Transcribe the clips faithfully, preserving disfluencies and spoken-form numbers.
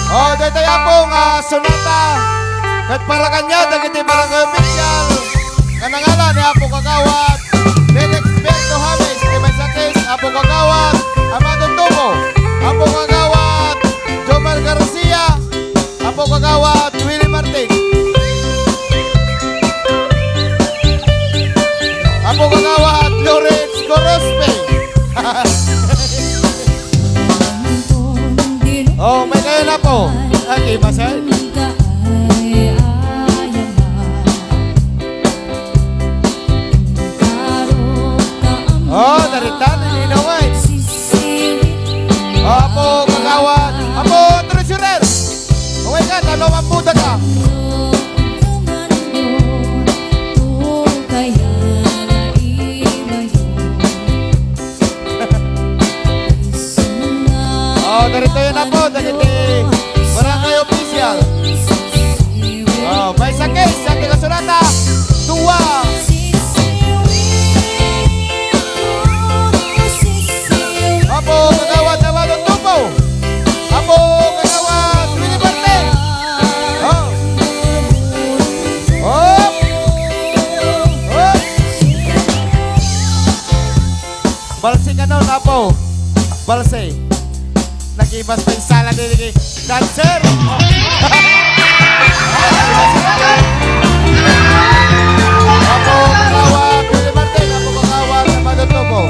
Oh, daytoy, Apo, nga sonata. Ket para kaniak dagiti barangay official nga nangalan ni Apo Kagawad Felix Berto James, iti maysa a case, Apo Kagawad Amado Tubo, Apo Kagawad Jomar Garcia, Apo Kagawad Willie Martin, Apo Kagawad Lawrence Gorospe. Oh, may kaya na po. Agi, masay. Oh, darita, nilinaw ay. Apo, Kagawad. Apo, treasurer. Away ka, talo ang muda ka. Oh, darita na po, dagiti barangay official. Oh, maysa a case, sa tiga Surata. Dua. Apo, Kagawad Amado Tubo. Apo, Kagawad Willie Martin. Oh. Oh. Oh. Balsi kanon, Apo. Balsi. Nagibas pa yung sala ni dancer. Apo, Kagawad Willie Martin. Apo, Kagawad Amado Tubo.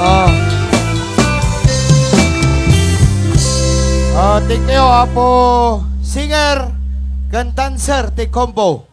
Ah. Ah, thank you, Apo singer ken dancer ti combo.